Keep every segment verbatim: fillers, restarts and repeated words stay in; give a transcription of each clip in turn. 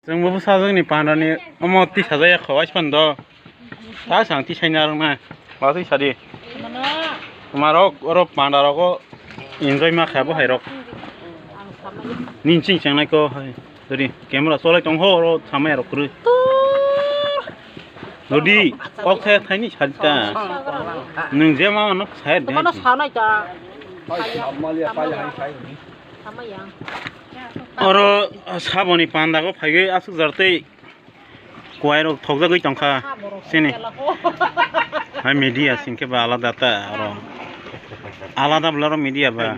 Chwng bo bwsajwkni pandani omo tisajak ya kho, waisa phan do. Ta sang tisai narwkna. Ba tisadi. Tuma rok, oro panda rogo enjoy ma kha bo hai rok. Nin ching chang nai ko hai. Sorry, camera cholai tong ho, oro samaya rok kwrwi. Dodi, kok thaya thaini sadi ta. Nwng je ma no saya de. Kono sanai ta. Samaya. Oro saboni panda go phaiwi aswk jar tei kwai rok thokjagwi tongkha. Sini. Hai media singkhe ba alada ta oro. Alada bwla oro media ba.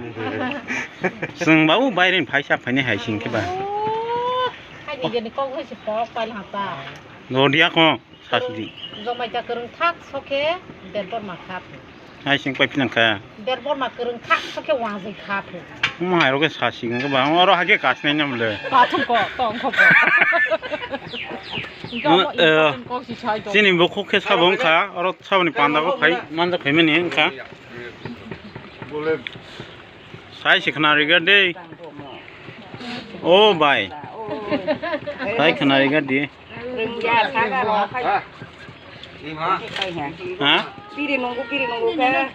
Chwng ba u baireni phaisa phaini hai singkhe ba. Hai ni jeni kok hai se pok pai lhata. Dodi ako. Sasidi. Jomaita kwrwng thak sokhe Debbarma kha phu. Hai sing pai philang kha. Debbarma kwrwng thak sokhe wangwi kha phu. Omo hai rokhe sasidi wngkhe ba, oro hakhe kasnai nam le. Pathum ko, tong ko. Jomo, eh, important kok si sai tong. Chini bo khokhe sabo wngkha, oro saboni panda bo phai, manja phaimani wngkha. Sai se khna riga de. O bai. Sai khna riga de. Ha? Piri nunggu, piri nunggu khe,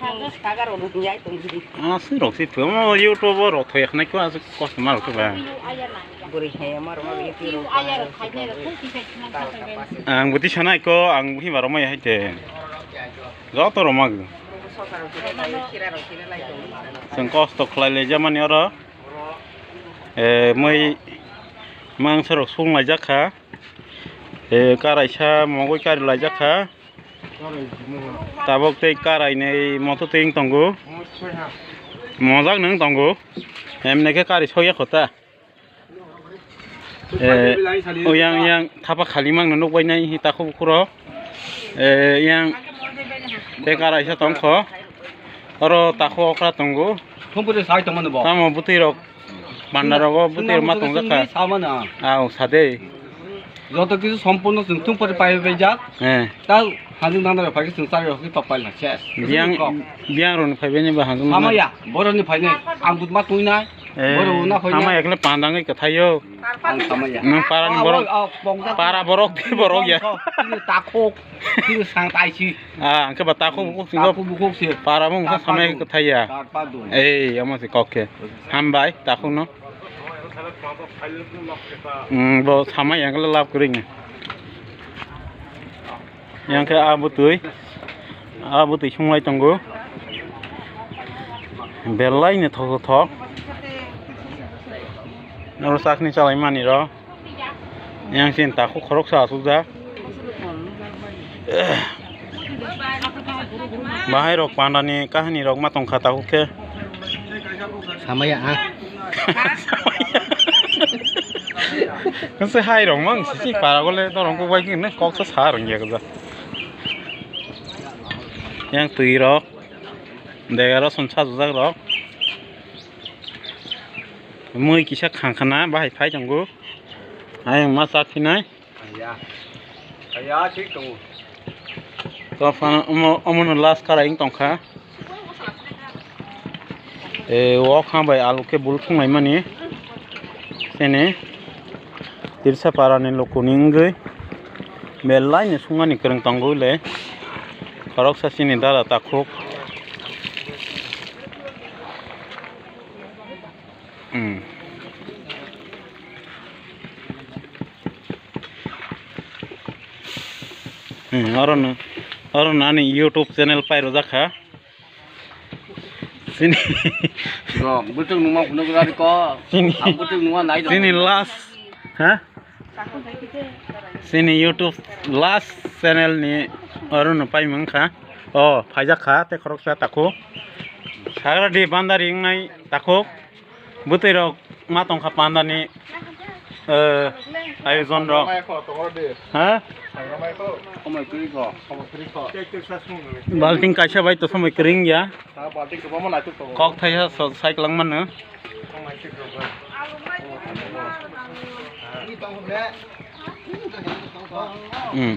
sagar rok nung jai tong di. Ah, si rok si phu. Mo YouTube rok thoi khna ko as customer rok ba. Buri he mar mar ye piro. Ang buti sanai ko, ang buhi baromai hai te. Joto rok mago. Chwng kosto khlai lai jamani oro. Eh, mui mangsa rok sung laijak kha. Eh, karaisa mogwi kari laijak kha. Tabok tei karai nei moto twi wng tongo. Mojak nung tongo. Emne khe kari sokya kho ta. Eh, o yang, yang thapa khali mang nukbai nai hi takhuk bukhuk rok. Eh, yang tei karaisa tongkho. Oro takhuk okra tongo. Thumphuri sai tongmani bo. Tamo bwtwi rok, banda rogo bwtwi rok ma tongjak kha. Samano. Au, sade. Joto kisu sompurno chwng thumphuri pai bai jak. Eh. Ta hanjing dana rok pai chwng chari rok ki papai na ses. Biang, biang rok ni phaibai ni ba hanjing. Samaya, borok ni phainai. Ang butma twi nai. Eh, borok na phainai. Samaya khle pandang khe thaio. Ang samaya. Nang para ni borok. Para borok, borok ya. Takhuk. Kiri sang tai si. Ah, ang khe ba takhuk bukhuk singo. Takhuk bukhuk si. Para mung sa samai kwthai ya. Ei, amo se kok khe. Hambai, takhuk no. Hmm, bo samai yang khe lab kwrwi ni. Yang khe a bwtwi. A bwtwi sunglai tongo. Belai ni thok thok. Oro sakni chalai mani ro. Yang sin takhuk khoroksa asukjak. Bahai rok pandani kahani rok ma tongkha takhuk khe. Samaya ang. Kase hai rok mang sisi para gole dorong kok bai khe koksa sa rong ya kaja. Yang twi rok dega rok sum sajak rok. Mui kisa khang khana bahai phai tongo. Ayang ma chak hinai. Haya. Haya, thik tongo. To phano omo, omono last kara wng tongkha. E, wok ha bai alu khe bul thunglai mani. Sini. Tirsa para ni luku ni wngwi. Belai ni sungani kwrwng tongo le. Khoroksa chini dada takhuk. Hmm. Hmm, oro no, oro no ani YouTube channel pairojak kha. Chini Bro, bwtwk nungma phunuk rari ko. Chini, ang bwtwk nungma nai do. Chini last, ha? Chini YouTube last channel ni oro no paimang kha. O, phaijak kha, tei khoroksa takhuk. Sagra di bandari wngnai takhuk. Bwtwi rok ma tongkha pandani, eh, ayojon rok. Ha? Balting kaisa bai to somoi kwrwng ya. Kok thaisa so cycle mano. Hmm.